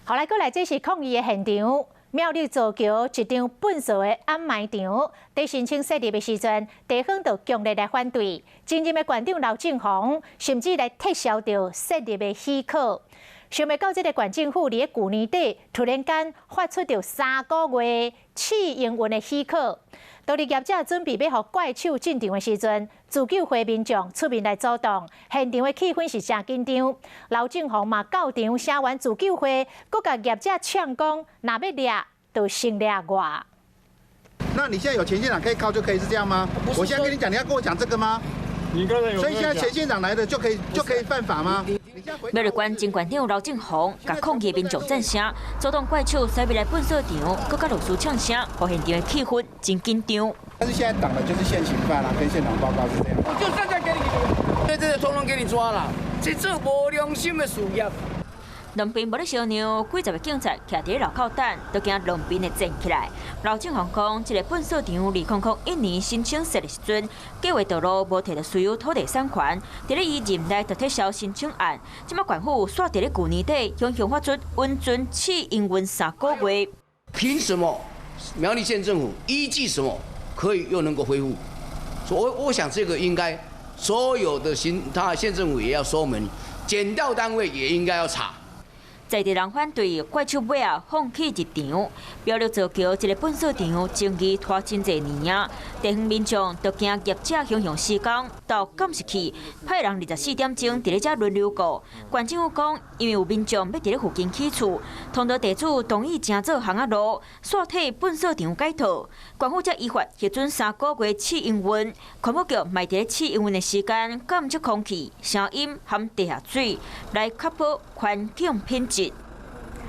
好來，過來，這是抗議的現場。苗栗造橋一場糞掃的掩埋場，佇申請設立的時陣，地方就強烈來反對。前任的縣長劉政鴻甚至來撤銷著設立的許可。想袂到這个縣政府佇咧舊年底突然間發出著3個月試營運的許可。當佇業者準備欲予怪手進場的時陣，自救會民眾出面來阻擋，現場的氣氛是誠緊張。劉政鴻嘛到場聲援自救會，閣共業者嗆講：若欲掠，就先掠我。那你現在有前縣長可以告就可以是這樣嗎？我現在跟你講，你要跟我講這個嗎？你剛才有。所以現在前縣長來的就可以犯法嗎？苗栗縣前縣長劉政鴻共抗議民眾讚聲，阻擋怪手駛入來糞掃場，閣共律師嗆聲，予現場的氣氛真緊張。但是現在擋的就是現行犯啦，跟縣長報告是這樣。我就站在給你，對這個統統給你抓了，這做無良心的事業。兩邊無咧相讓，幾十个警察徛佇咧樓口等，都驚兩邊會戰起來。劉政鴻講，這个糞掃場2001年申請設立時陣，計劃道路無提著私有土地產權，佇咧伊任內就撤銷申請案。這擺縣府煞佇咧舊年底，雄雄發出允准試營運3個月。憑什麼苗栗縣政府依據什麼可以又能夠恢復？所以我想這個應該所有的新他縣政府也要說明，檢調單位也應該要查。在地人反對，怪手尾仔放棄入場。苗栗造橋這个糞掃場爭議拖真濟年啊，地方民眾都驚業者雄雄施工到監視器，派人24點鐘佇咧遮輪流顧。縣政府講，因為有民眾欲佇咧附近起厝，通道地主同意成做巷仔路，煞替糞掃場改道。縣府才依法核准三個月試營運，環保局嘛佇咧試營運的時間監測空氣、聲音含地下水，來確保環境品質。